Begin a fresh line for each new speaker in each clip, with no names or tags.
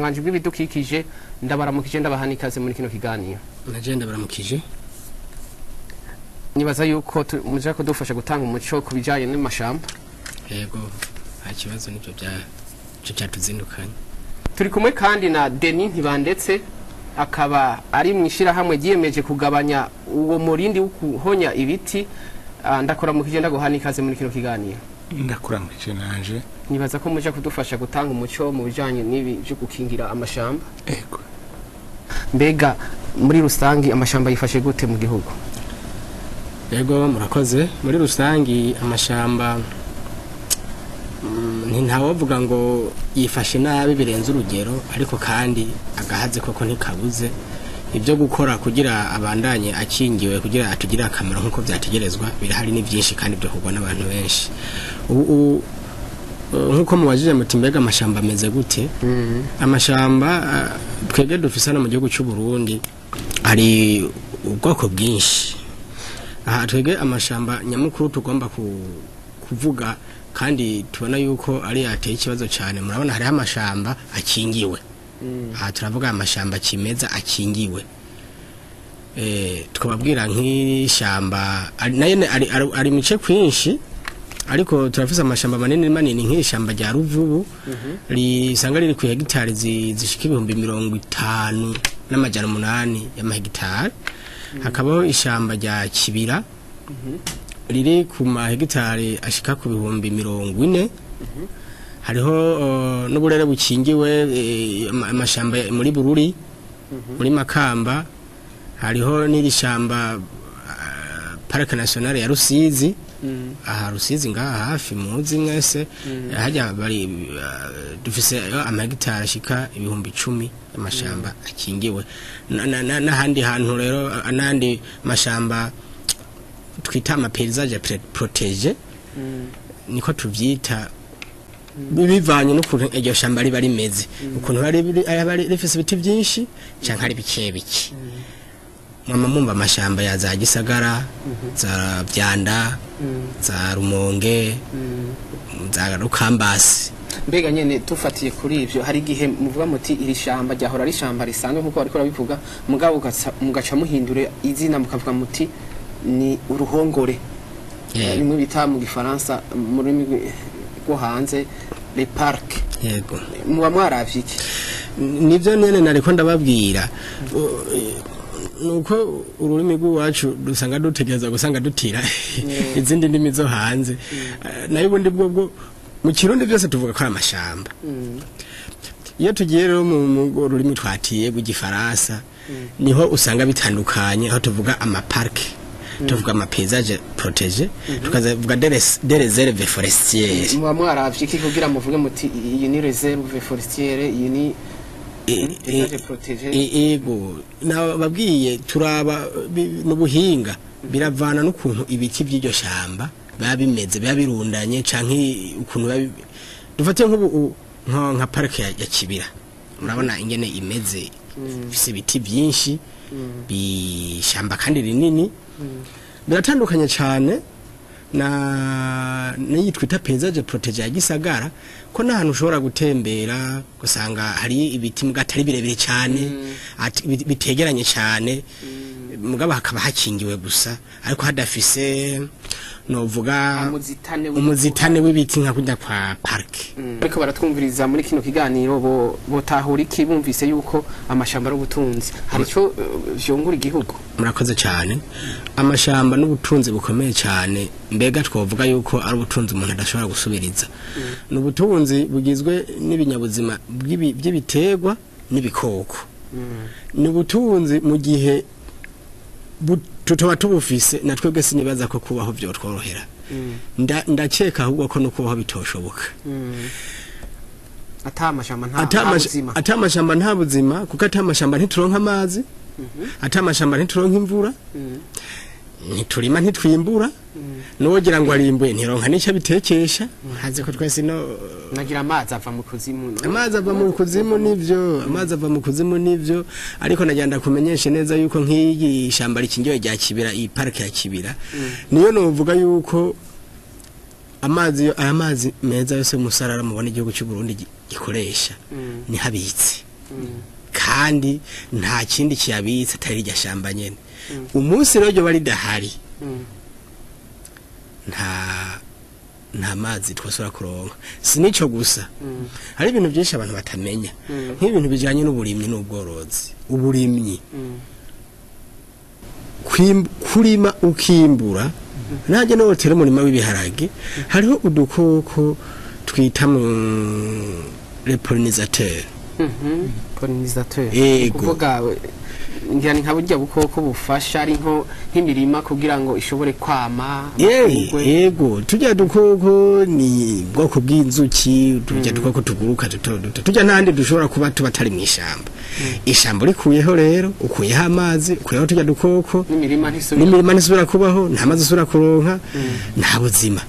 Bushikiranganji bw'ibidukikije. Ndabaramukije, ndabaha n'ikaze muri kino kiganiro.
Naje ndabaramukije.
Nibaza yuko muja kudufasha gutanga umuco ku bijanye n'amashamba.
Yego, nta kibazo, nibyo bya cyo cyatuzindukanye.
Turi kumwe kandi na Denis Ntibandetse, akaba ari mu ishyirahamwe ryiyemeje kugabanya uwo murindi wo kuhonya ibiti. Ndakuramukije, ndaguha n'ikaze muri kino kiganiro.
Ndakuramukije nanje.
Nibaza ko muja kudufasha gutanga umuco mu bijanye n'ibi byo gukingira amashamba.
Ego.
Mbega muri rusangi amashamba yifashe gute mu gihugu?
Yego, murakoze. Muri rusangi amashamba ntawovuga ngo yifashe nabi birenze urugero, ariko kandi agahaze koko ntikabuze. Ibyo gukora kugira abandanye akingiwe, kugira atugirire akamaro nk'uko byategerezwa, birahari, ni byinshi kandi byo kugwa n'abantu benshi. Ubu nk'uko mubajije muti mbega amashamba ameze gute, amashamba twebwe dufise hano mu gihugu cy'u Burundi hari ubwoko bwinshi. Aha twebwe amashamba nyamukuru tugomba kuvuga kandi tubona yuko ari yateye ikibazo cyane, murabona hariho amashamba akingiwe. Aha turavuga amashamba kimeza akingiwe. Twababwira nk'ishyamba nayo ari mice kwinshi, ariko turafise amashamba manini manini nk'ishyamba rya Ruvubu risanga riri ku hegitari zishika 50,800 y'amahegitari. Hakabaho ishyamba rya Kibira riri ku mahegitari ashika ku 40,000. Hariho n'uburere bukingiwe, amashamba muri Bururi, muri Makamba. Hariho n'iri shamba Parc National ya Rusizi, aha Rusizi ngaha hafi muzi mwese. Hajya bari dufise amahegitari ashika 10,000 y'amashamba akingiwe. N'ahandi hantu rero, n'andi mashamba twita ama paysage protégé, niko tuvyita, bivanye n'ukuntu iryo shamba riba rimeze, ukuntu bari rifise ibiti byinshi canke ari bike bike. Mwama mumva amashamba ya za Gisagara, za Vyanda, za Rumonge, za Rukambasi.
Mbega nyene tufatiye kuri ivyo, hari igihe muvuga muti iri shamba ryahora ari ishamba risanzwe nkuko bariko barabivuga, mugabo mugaca muhindura izina mukavuga muti ni uruhongore, rimwe bita mu gifaransa, mu rurimi rwo hanze, le parc?
Yego.
Muba mwaravye iki?
Nivyo nyene nariko ndababwira. Nuko ururimi rw'iwacu dusanga dutegereza gusanga dutira izindi ndimi zo hanze. Nayo ubundi bwo mu Kirundi byose tuvuga ko ari amashamba. Iyo tugiye rero mu rurimi twatiye rw'igifaransa, niho usanga bitandukanye, aho tuvuga ama parcs, tuvuga ama paysage protégé, tukavuga des réserves forestières.
Muba mwaravye iki kugira muvuge muti iyi ni réserve forestière, iyi ni paysage protégé?
Ego, nababwiye, turaba n'ubuhinga, biravana n'ukuntu ibiti by'iryo shamba biba bimeze, biba birundanye, canke ukuntu biba dufate nk'ubu nka parike ya Kibira, murabona ingene imeze, ifise ibiti byinshi bishamba kandi rinini. Biratandukanye cyane na n'iyi twita paysage protégé ya Gisagara, ko n'ahantu ushobora gutembera usanga hari ibiti muga atari birebire cyane, bitegeranye cyane, mugabo hakaba hakingiwe gusa, ariko hadafise novuga
umuzitane.
Umuzitane w'ibiti nka kujya kwa park.
Ariko baratwumviriza muri kino kiganiro, bo botahura iki bumvise yuko amashamba ari ubutunzi? Hari icyo vyungura igihugu?
Murakoze cyane. Amashamba n'ubutunzi bukomeye cyane. Mbega twavuga yuko ari ubutunzi umuntu adashobora gusubiriza. Ni ubutunzi bugizwe n'ibinyabuzima by'ibiterwa n'ibikoko. Ni ubutunzi mu gihe tutoba tubufise, na twebwe sinibaza ko kubaho byotworohera. Ndakeka ahubwo ko no kubaho bitoshoboka.
Ata amashamba nta buzima.
Ata amashamba nta buzima, kuko ata amashamba ntituronka amazi, ata amashamba ntituronka imvura, ntiturima, ntitwimbura. Nuwogira ngo arimbuye ntironka n'icyo abitekesha. Hazi ko twese no
Nagira amazi ava mu kuzimu, no?
Amazi ava mu kuzimu nivyo, amazi ava mu kuzimu nivyo, ariko nagira ndakumenyeshe neza yuko nk'iyi shamba rikingiwe rya Kibira, iyi parike ya Kibira, niyo novuga yuko amazi aya mazi meza yose musarara mubona igihugu cy'u Burundi gikoresha nihabitse. Kandi nta kindi kiyabitse atari irya shamba nyene. Umunsi rero ryoba ridahari, nta mazi twasubira kuronka. Si nico gusa, hari ibintu byinshi abantu batamenya, nk'ibintu bijanye n'uburimyi n'ubworozi. Uburimyi, kurima ukimbura, nanjye notera umurima w'ibiharage, hariho udukoko twita mu les pollinisateurs.
Pollinisateur?
Yego.
Kuvuga ngira ni nka burya bukoko bufasha ari nko nk'imirima kugira ngo ishobore kwama amashurwe.
Yego, tujya dukoko ni bwoko bw'inzuki, tujya dukoko tuguruka duto duto, tujya n'ahandi dushobora kuba tuba tari mu ishamba. Ishamba urikuyeho rero, ukuyeho amazi, ukuyeho tujya dukoko,
n'imirima ntisubira.
N'imirima ntisubira kubaho, nta mazi usubira kuronka, nta buzima.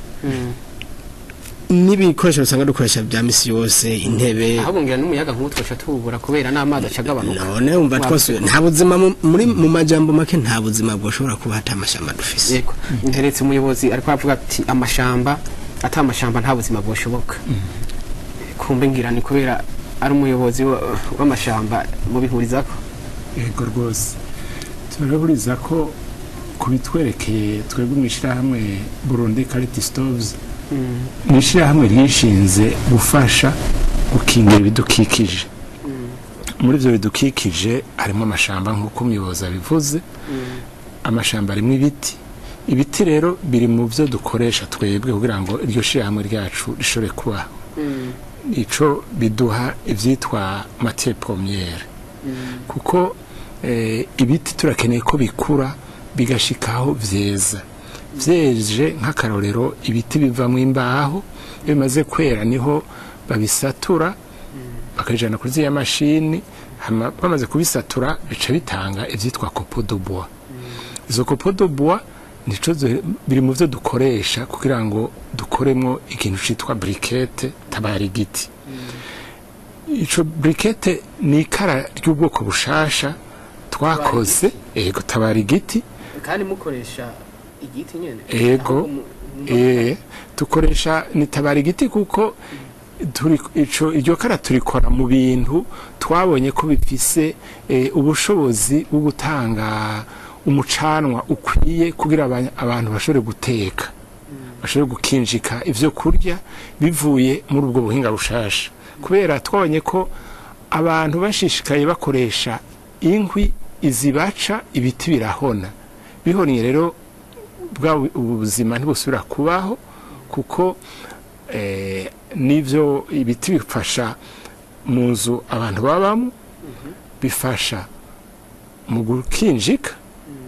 N'ibikoresho usanga dukoresha bya misi yose, intebe.
Ahubwo ngira n'umuyaga nk'uwo twoca tuwubura kubera n'amazi acagabanuka.
None umva, twose nta buzima muri mu majambo make, nta buzima bwoshobora kuba hata amashamba dufise.
Yego, nteretse umuyobozi ariko aravuga ati amashamba, ata amashamba nta buzima bwoshoboka. Kumbe ngira ni kubera ari umuyobozi w'amashamba mubihurizako?
Yego rwose, turahuriza ko ku bitwerekeye twebwe mu ishyirahamwe Burundi Quality Stoves. Ni ishyirahamwe ryishinze gufasha gukingira ibidukikije. Muri ibyo bidukikije harimo amashamba, nk'uko umuyobozi abivuze. Amashamba arimo ibiti. Ibiti rero biri mu byo dukoresha twebwe kugira ngo iryo shyirahamwe ryacu rishobore kubaho. Ico biduha ibyitwa matière première, kuko ibiti turakeneye ko bikura bigashikaho vyeza. Vyeje, nk'akarorero, ibiti bivamo imbaho, iyo bimaze kwera niho babisatura bakabijana kuri ziriya mashini. Hama bamaze kubisatura bica bitanga ivyitwa copeaux de bois. Izo copeaux de bois nico biri mu byo dukoresha kugira ngo dukoremo ikintu citwa briquette tabara igiti. Ico briquette ni ikara ry'ubwoko bushasha twakoze, ego, tabara igiti.
Kandi mukoresha igiti nyene?
Ego.
Ahubwo
Tukoresha ni tabara igiti kuko turi ico iryo kara turikora mu bintu twabonye ko bifise ubushobozi bwo gutanga umucanwa ukwiye kugira abantu bashobore guteka, bashobore gukinjika ivyo kurya bivuye muri ubwo buhinga bushasha, kubera twabonye ko abantu bashishikaye bakoresha inkwi izibaca, ibiti birahona. Bihonye rero, bwa ubuzima ntibusubira kubaho, kuko n'ivyo ibiti bifasha mu nzu abantu babamo, bifasha mu gukinjika,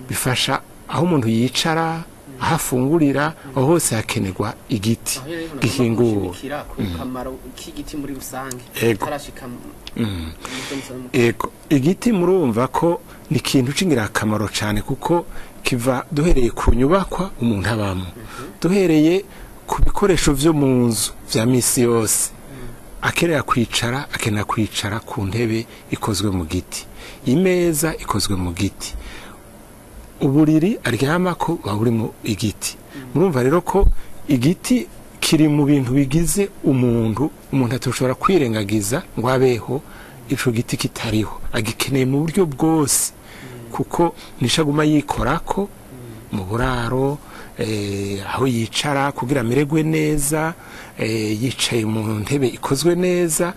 bifasha aho umuntu yicara, aho afungurira, aho hose hakenerwa igiti
Aho rero nagomba
gihinguwe.
gushimikira ku kamaro k'igiti muri rusange tarashika
Ego, igiti murumva ko ni ikintu c'ingirakamaro cyane, kuko kiva duhereye ku nyubakwa umuntu abamo, duhereye ku bikoresho vyo mu nzu vya misi yose. Akenera kwicara, akenera kwicara ku ntebe ikozwe mu giti, imeza ikozwe mu giti, uburiri aryamako buba buri mu igiti. Murumva rero ko igiti kiri mu bintu bigize umuntu. Umuntu atoshobora kwirengagiza ngo abeho ico giti kitariho. Agikeneye mu buryo bwose, kuko nishaguma yikorako mu buraro, aho yicara kugira amererwe neza, yicaye mu ntebe ikozwe neza,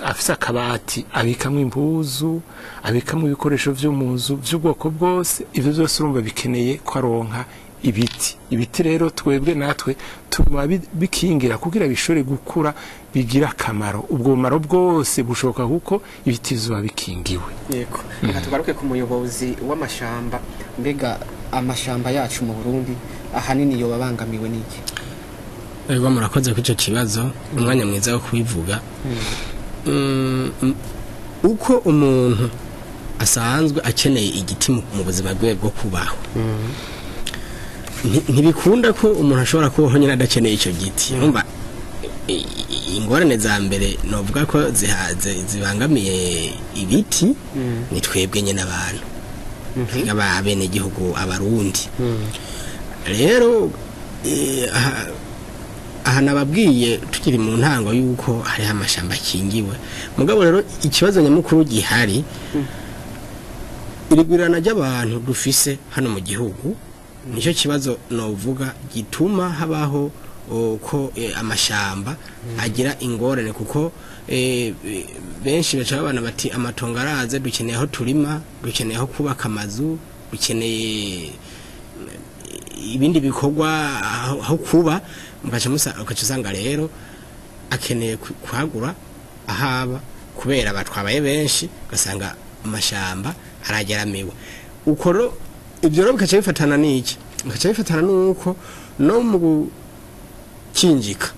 afise akabati abikamwo impuzu, abikamwo ibikoresho vyo mu nzu vy'ubwoko bwose. Ivyo byose urumva bikeneye ko aronka ibiti. Ibiti rero twebwe natwe tuma bikingira kugira bishobore gukura, bigira akamaro. Ubwo bumaro bwose bushoboka kuko ibiti bizoba bikingiwe.
Yego, reka tugaruke ku muyobozi w'amashamba. Mbega amashamba yacu mu Burundi ahanini yoba abangamiwe n'iki?
Ego, murakoze kuri icyo kibazo, umwanya mwiza wo kubivuga. Uko umuntu asanzwe akeneye igiti mu buzima bwe bwo kubaho, ntibikunda ko umuntu ashobora kubaho nyine adakeneye icyo giti. Urumva, ingorane za mbere novuga ko zibangamiye ibiti ni twebwe nyine abantu, abenegihugu, Abarundi. Rero Aha nababwiye tukiri mu ntango yuko hariho amashamba akingiwe, mugabo rero ikibazo nyamukuru gihari, irigwirana ry'abantu dufise hano mu gihugu nicyo kibazo novuga gituma habaho ko amashamba agira ingorane, kuko benshi baca babana bati amatongo araze, dukeneye aho turima, dukeneye aho kubaka amazu, dukeneye ibindi bikorwa, aho kuba, mugaca usanga rero akeneye kuhagura ahaba kubera batwabaye benshi, ugasanga amashamba arageramiwe. Uko rero ibyo rero bikaca bifatana n'iki? Bikaca bifatana n'uko no mu gukinjika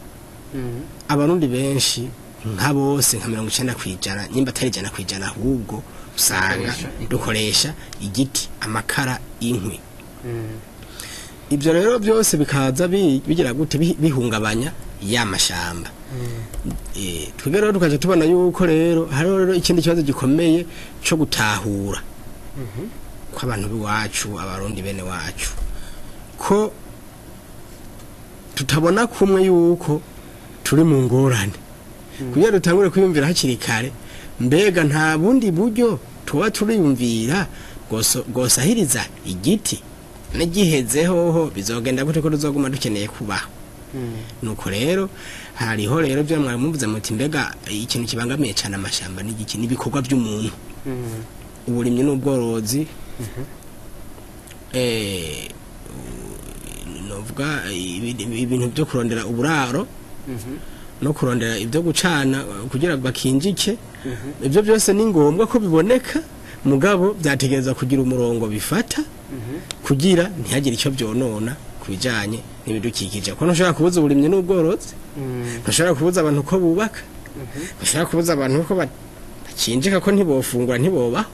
Abarundi benshi nka bose, nka 90%, nimba atari 100%, ahubwo usanga
Dukoresha igiti.
Dukoresha igiti, amakara, inkwi. Ibyo rero byose bikaza bigira gute? Bihungabanya ya mashamba. Twebwe rero tukaja tubona yuko rero hariho rero ikindi kibazo gikomeye cyo gutahura ko abantu b'iwacu, Abarundi bene wacu, ko tutabona kumwe yuko turi mu ngorane, kugira dutangure kwiyumvira hakiri kare, mbega nta bundi buryo tuba turiyumvira bwosahiriza igiti? N'igiheze hoho bizogenda gute, ko tuzoguma dukeneye kubaho? Nuko rero hariho rero byo mwari muvuze muti mbega ikintu kibangamiye cyane amashamba n'igiki? N'ibikorwa by'umuntu, uburimyi n'ubworozi, novuga ibintu byo kurondera uburaro no kurondera ibyo gucana kugira ngo bakinjike. Ibyo byose ni ngombwa ko biboneka, mugabo byategereza kugira umurongo bifata kugira ntihagire icyo byonona ku bijyanye n'ibidukikije, kuko ntushobora kubuza uburimyi n'ubworozi, ntushobora kubuza abantu ko bubaka, ntushobora kubuza abantu ko bakinjika, ko ntibofungura, ntibobaho.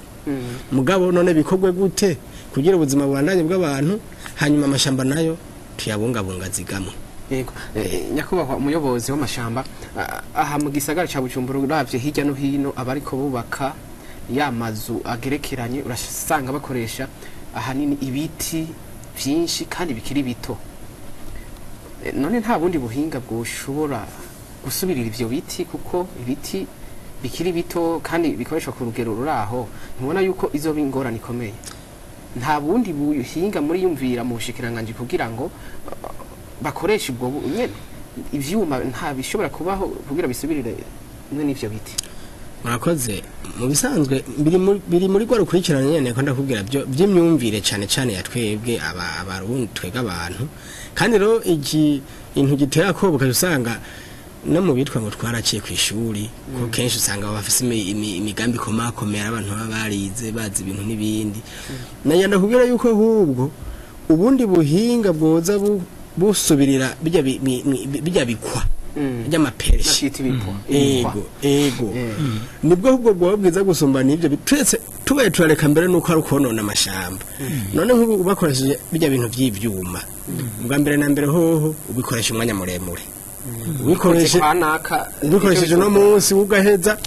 Mugabo none bikorwe gute kugira ubuzima bubandanye bw'abantu, hanyuma amashamba nayo tuyabungabunga zigamwe?
Yego, nyakubahwa umuyobozi w'amashamba, aha mu gisagara ca Bujumbura, uravye hirya no hino abariko bubaka ya mazu agerekeranye, urasanga bakoresha ahanini ibiti vyinshi kandi bikiri bito. None nta bundi buhinga bwoshobora gusubirira ivyo biti? Kuko ibiti bikiri bito kandi bikoreshwa ku rugero ruraho, ntubona yuko izoba ingorane ikomeye? Nta bundi buhinga muri yumvira mu bushikiranganji kugira ngo bakoreshe ubwo nyene ivyuma? Nta bishobora kubaho kugira bisubirire mwe n'ivyo biti?
Murakoze. Mu bisanzwe biri muri rwa rukurikirane nyene ko ndakubwira byo by'imyumvire, cane cane ya twebwe Abarundi, twebwe abantu. Kandi rero iki intu gitera ko bukaje usanga no mu bitwa ngo twaraciye ku ishuri, ko kenshi usanga bafise imigambi ikomakomera, abantu baba barize, bazi ibintu n'ibindi. Nayo ndakubwira yuko ahubwo ubundi buhinga bwoza busubirira bijya bijya bikwa by'amapereshi.
Bavyita ibipwa.
Ego, nibwo ahubwo bwoba bwiza gusumba n'ibyo turetse tubaye turareka mbere nuko ari ukonona amashamba. None nk'ubu bakoresheje bijya bintu by'ivyuma, ubwa mbere na mbere hoho ubikoresha umwanya muremure, ubikoreshe
kwa naka.
Ubikoresheje uno munsi ugaheza,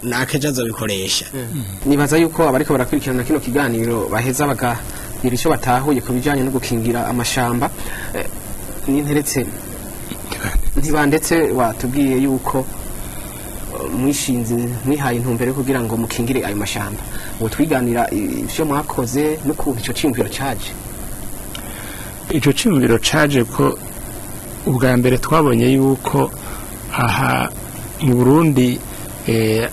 nakejo azobikoresha.
Nibaza yuko abariko barakurikirana kino kiganiro baheza bakagira icyo batahuye ku bijyanye no gukingira amashamba. Ninteretse ntibandetse watubwiye yuko mwishinze, mwihaye intumbero yo kugira ngo mukingire ayo mashamba. Ubu twiganira ivyo mwakoze n'ukuntu ico ciyumviro caje.
Icyo cyumviro caje ko ubwa mbere twabonye yuko aha mu Burundi,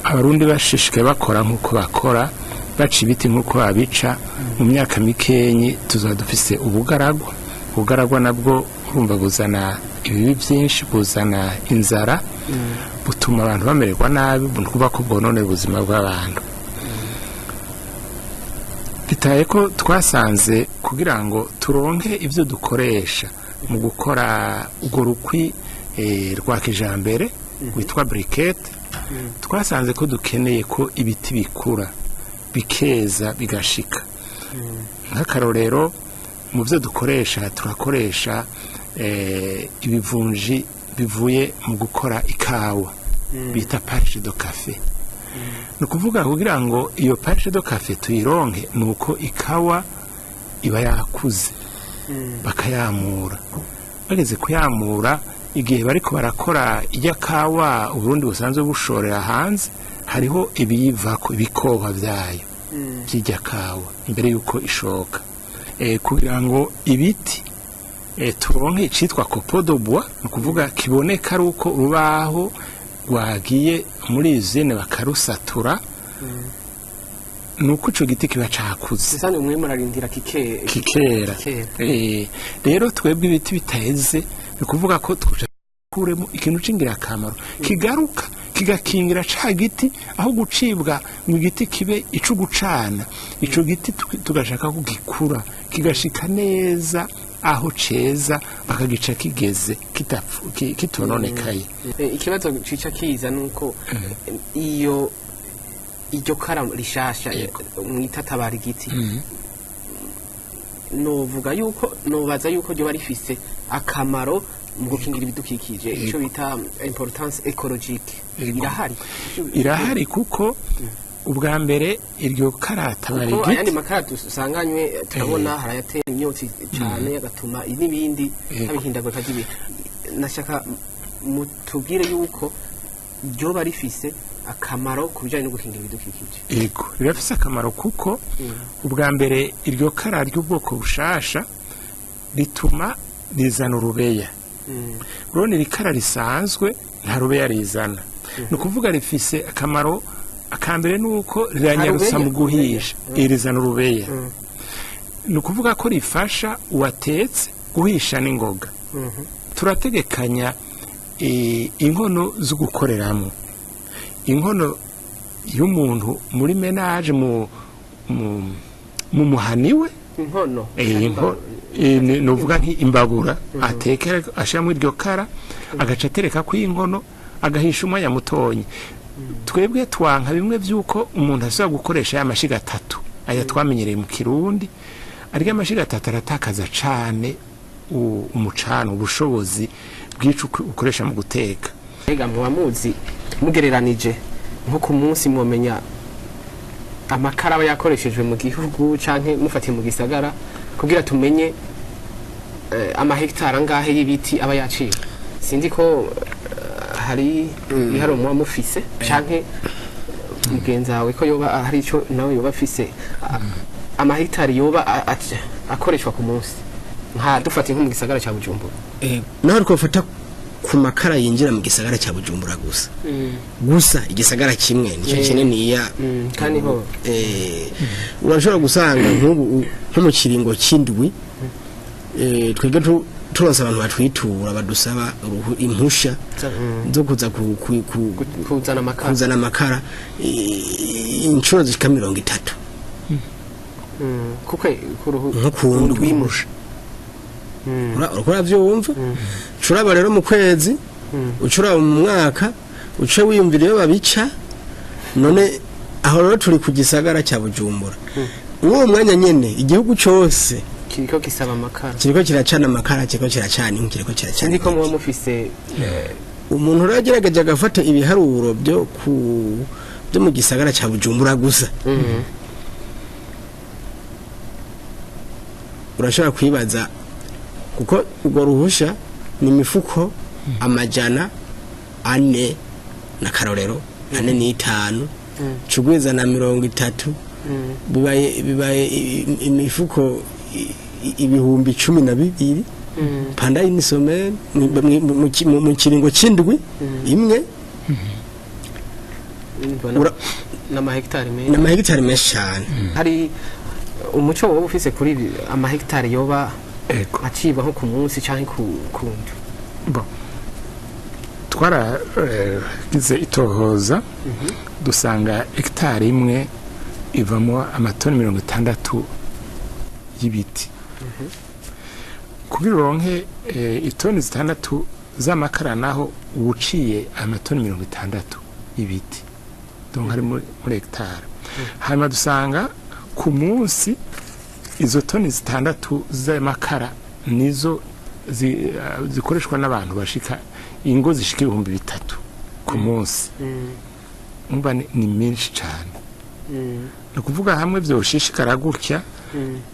Abarundi bashishikaye bakora nk'uko bakora, baca ibiti nk'uko babica, mu myaka mikenyi tuzaba dufise ubugaragwa. Ubugaragwa nabwo urumva buzana ibibi byinshi, buzana inzara, butuma abantu bamererwa nabi, ni ukuvuga ko bwononera ubuzima bw'abantu. Bitaye ko twasanze kugira ngo turonke ibyo dukoresha mu gukora urwo rukwi rwa kijambere rwitwa briquette, twasanze ko dukeneye ko ibiti bikura, bikeza, bigashika. Nk'akarorero, mu byo dukoresha turakoresha ibivunji bivuye mu gukora ikawa bita perche de café. Ni ukuvuga kugira ngo iyo perche de café tuyironke, ni uko ikawa iba yakuze, bakayamura. Bageze kuyamura Igihe bariko barakora ijya kawa Uburundi busanzwe bushorera hanze, hariho ibiyivako, ibikohwa vyayo by'ijya kawa imbere yuko ishoka, kugira ngo ibiti turonke icitwa copeaux de bois, ni ukuvuga kiboneka ari uko urubaho rwagiye muri usine bakarusatura, ni uko ico giti kiba cakuze.
Sasa mwe murarindira kikera?
Kikera.
Kikera.
Rero twebwe ibiti bitaheze, ni ukuvuga ko tuja kuremo ikintu c'ingirakamaro kigaruka kigakingira ca giti, aho gucibwa ngo igiti kibe ico gucana, ico giti tugashaka ko gikura kigashika neza aho ceza, bakagica kigeze kitononekaye.
Ikibazo cica kiza nuko iyo iryo kara rishasha mwita tabara igiti, novuga yuko, nobaza yuko ryoba rifise akamaro mu gukingira ibidukikije, ico bita importance écologique. Irahari?
Irahari, kuko ubwa mbere iryo kara tabara
Kuko ayandi
igiti
makara dusanganywe turabona harayatera imyotsi cyane, agatuma n'ibindi habihindagurika ry'ibihe. Nashaka mutubwire yuko ryoba rifise akamaro ku bijyanye no gukingira ibidukikije.
Yego, rirafise akamaro, kuko ubwa mbere iryo kara ry'ubwoko bushasha rituma rizana urubeya. Urabona iri kara risanzwe nta rubeya rizana. Ni ukuvuga rifise akamaro akambere ni uko riranyarutsa mu guhisha. Rizana urubeya, ni ukuvuga ko rifasha uwatetse guhisha n'ingoga. Turategekanya inkono zo gukoreramo, inkono y'umuntu muri ménage, mu muhani we.
Inkono?
Nuvuga nk'imbabura atekera, ashyiramo iryo kara, agaca atereka ku inkono, agahisha umwanya mutonyi. Twebwe twanka bimwe by'uko umuntu ashobora gukoresha ya mashiga atatu aya twamenyereye mu Kirundi. Ariko amashiga atatu aratakaza cane umucano, ubushobozi bw'ico ukoresha mu guteka.
Mbega muba muzi, mugereranije nko ku munsi, mwomenya amakara aba yakoreshejwe mu gihugu canke mufatiye mu gisagara, kugira tumenye amahegitari angahe y'ibiti aba yaciwe? Sinzi ko hari ibiharuro muba mufise, canke mugenzi wawe ko yoba hari ico nawe yoba afise, amahegitari yoba akoreshwa ku munsi, nka dufatiye nko mu gisagara ca Bujumbura.
Naho twafata ku makara yinjira mu gisagara cya Bujumbura gusa gusa, igisagara kimwe nicyo kininiya.
Kandi ho
Urashobora gusanga nk'ubu nko mu kiringo cy'indwi, twebwe turonse abantu batwitura badusaba impusha zo kuza
kuzana amakara,
kuzana amakara, inshuro zishika 30.
Kuko kuruhu
Nko ku ndwi. Uriko uravyumva? Ucuraba rero mu kwezi, ucuraba mu mwaka, uce wiyumvira iyo babica. None aho rero turi ku gisagara cya Bujumbura, uwo mwanya nyene igihugu cose
kiriko kisaba amakara.
Kiriko kiracana amakara, kiriko kiracana inkwi, kiriko kiracana
Sinzi ko
ibiti.
muba mufise
Umuntu rero agerageje agafata ibiharuro byo mu gisagara cya Bujumbura gusa, urashobora kwibaza, kuko urwo ruhusha ni imifuko 400 na karorero 45, cugwiza na 30, bibaye imifuko 12,000 pendant une semaine, mu kiringo c'indwi imwe.
N'amahegitari menshi.
N'amahegitari menshi cyane.
Hari umuco woba ufise kuri ibi, amahegitari yoba acibwa nko ku munsi canke ku ndwi?
Bon. Twaragize itohoza, dusanga hegitari imwe ivamo amatoni 60 y'ibiti. Kugira uronke itoni 6 z'amakara, naho uciye amatoni 60 y'ibiti, donc hari muri hegitari. Hanyuma dusanga ku munsi izo toni 6 z'amakara nizo zikoreshwa n'abantu bashika, ingo zishika 3000 ku munsi. Umva, ni menshi cyane. Ni ukuvuga hamwe vyoshishikara gutya,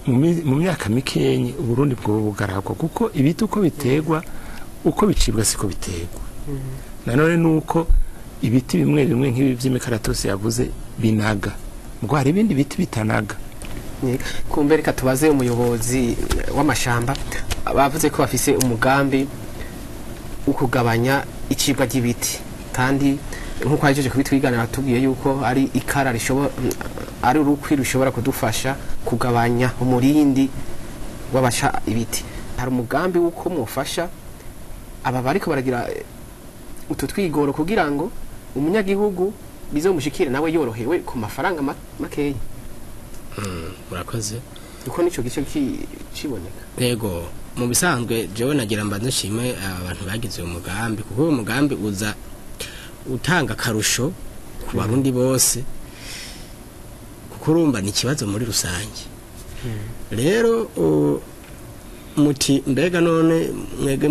mu myaka mikenyi Uburundi bwo bugaragwa, kuko ibiti uko biterwa Uko bicibwa siko biterwa. Nanone nuko ibiti bimwe bimwe nk'ibi by'imikaratusi yavuze binaga, ngo hari ibindi biti bitanaga.
Kumbe reka tubaze umuyobozi w'amashamba. Bavuze ko bafise umugambi wo kugabanya icibwa ry'ibiti, kandi nk'uko ahejeje kubitwigana batubwiye yuko ari ikara rishobora, ari urukwi rushobora kudufasha kugabanya umurindi w'abaca ibiti. Hari umugambi w'uko mufasha aba bariko baragira utu twigoro kugira ngo umunyagihugu bizomushikire nawe yorohewe ku mafaranga makeya?
Murakoze.
Uko nico gice kiboneka.
Yego, mu bisanzwe jewe nagira mbanze nshime abantu bagize uyu mugambi, kuko uyu mugambi uza utanga akarusho ku Barundi bose, kuko urumva ni ikibazo muri rusange. Rero muti mbega none mwebwe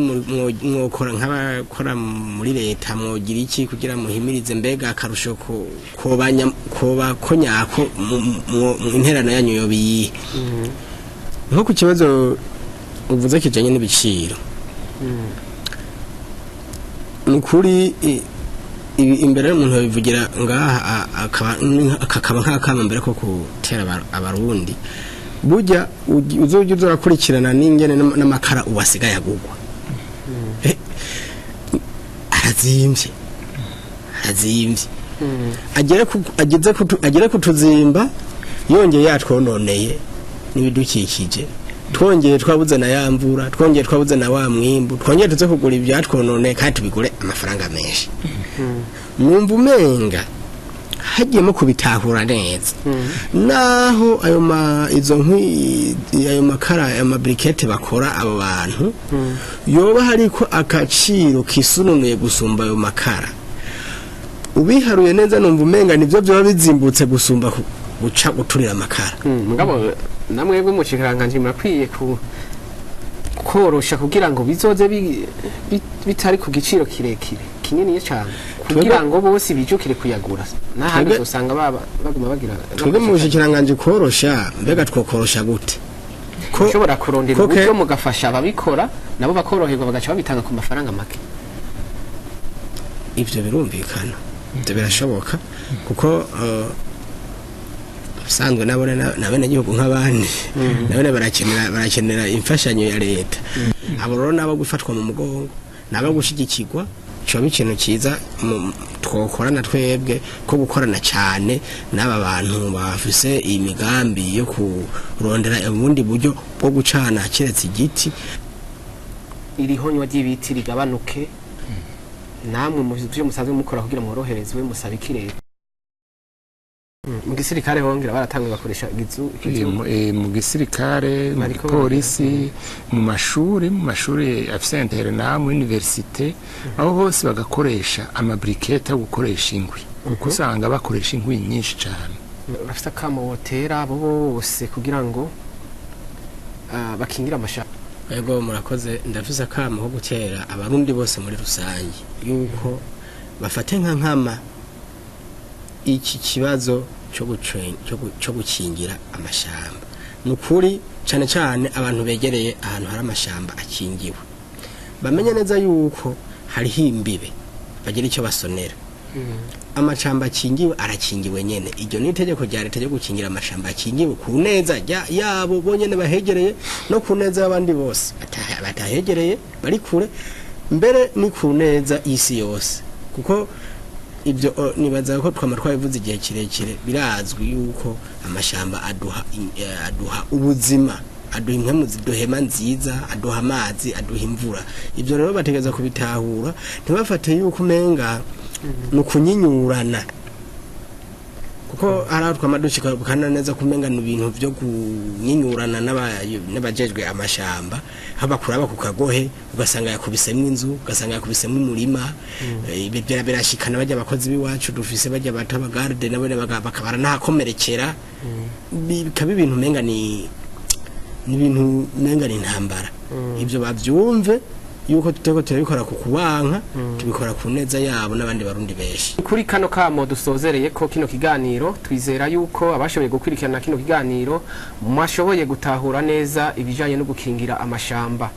mwokora nk'abakora muri leta, mwogira iki kugira muhimirize? Mbega akarusho koba ko nyako mu interano yanyu yoba iyihe? Nko ku kibazo uvuze kijanye n'ibiciro, ni ukuri ibi imbere y'umuntu babivugira ngaha, akaba nk'akama mbere ko gutera Abarundi. Burya uzojya uza urakurikirana n'ingene n'amakara ubu asigaye agugwa. Arazimvye, arazimvye, agere kutuzimba yongeye yatwononeye n'ibidukikije, twongeye twabuze na ya mvura, twongeye twabuze na wa mwimbu, twongeye tuze kugura ibyatwononeye kandi tubigure amafaranga menshi. Numva umenga hagiyemo kubitahura neza, naho ayo ma izo nkwi, ayo makara, ayo ma briquettes bakora abo bantu, yoba hariko akaciro kisununuye gusumba ayo makara. Ubiharuye neza, numva umenga nivyo vyoba bizimbutse gusumba guca guturira amakara.
Mugabo namwebwe mu kiranganji murakwiye ku korosha kugira ngo bizoze bitari ku giciro kirekire kinini cyane, kugira ngo bose bijukire kuyagura, n'ahandi usanga baba baguma bagira.
Twebwe mu bushikiranganji korosha, mbega twokorosha gute ko
Ushobora kurondera uburyo mugafasha ababikora, nabo bakoroherwa, bagaca babitanga ku mafaranga make.
Ivyo birumvikana, ivyo birashoboka, kuko ubusanzwe nabone n'abenegihugu nk'abandi, nabone barakenera imfashanyo ya leta. Abo rero nabo gufatwa mu mugongo, nabo gushigikirwa, coba ikintu ciza twokorana twebwe, ko gukorana cyane n'aba bantu bafise iyi migambi yo kurondera ubundi buryo bwo gucana kiretse igiti.
Irihonywa ry'ibiti rigabanuke. Namwe mu byo musanzwe mukora kugira mworoherezwe, musaba iki leta? Mu gisirikare hongera baratanguye bakoresha igizu.
Mu gisirikare, mu
Bariko
gipolisi, mu mashuri afise internat, mu université, aho hose bagakoresha ama briquettes yo gukoresha inkwi, kuko usanga bakoresha inkwi nyinshi cyane.
Bafite akamo botera abo bose kugira ngo bakingire amashamba?
Ego, murakoze. Ndafise akamo ko gutera Abarundi bose muri rusange yuko bafate nka nkama iki kibazo cyo gukingira amashamba. Ni ukuri, cyane cyane abantu begereye ahantu hari amashamba akingiwe, bamenye neza yuko hariho imbibe, bagira icyo basonera. Amashamba akingiwe arakingiwe nyene, iryo ni itegeko rya leta ryo gukingira amashamba akingiwe ku neza yabo bonyene bahegereye, no ku neza y'abandi bose batahegereye bari kure, mbere ni ku neza y'isi yose, kuko ibyo nibaza ko twama twabivuze igihe kirekire. Birazwi yuko amashamba aduha ubuzima, aduha impwemu ziduhema nziza, aduha amazi, aduha imvura. Ibyo rero bategereza kubitahura, ntibafate yuko umenga ni ukunyinyurana, kuko hari aho twama dushika bukana neza kumenga ni ibintu byo kunyinyurana n'abajejwe amashamba, aho bakuraba ku kagohe ugasanga yakubisemo inzu, ugasanga yakubisemo umurima. Ibi birashikana bajya abakozi b'iwacu dufise, bajya bato abagarde, nabo bakabara n'ahakomerekera. Bikaba ibintu umenga ni ibintu umenga ni intambara. Ibyo bavyumve yuko tuteko turabikora ku kubanka, tubikora ku neza yabo n'abandi Barundi benshi.
Kuri kano kamo dusozereye ko kino kiganiro, twizera yuko abashoboye gukurikirana kino kiganiro mwashoboye gutahura neza ibijanye no gukingira amashamba.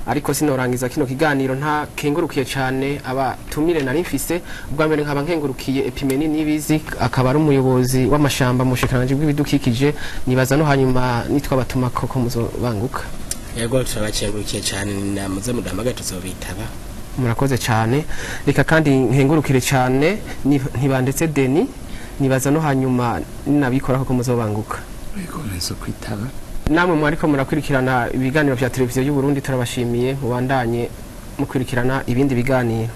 Ariko sinorangiza kino kiganiro nta kengurukiye cyane abatumire nari mfise. Ubwa mbere nkaba nkengurukiye Epimeni Nibizi, akaba ari umuyobozi w'amashamba mu bushikiranganji bw'ibidukikije. Nibaza no hanyuma nitwa batuma koko muzobanguka.
Yego, turabakengurukiye cyane, namuze muduhamagare tuzobitaba.
Murakoze cyane. Reka kandi nkengurukire cyane Ntibandetse Deni. Nibaza no hanyuma ninabikora koko muzobanguka.
Yego, nzo kwitaba.
Namwe mwariko murakurikirana ibiganiro vya Televiziyo y'u Burundi, turabashimiye. Mubandanye mukurikirana ibindi biganiro.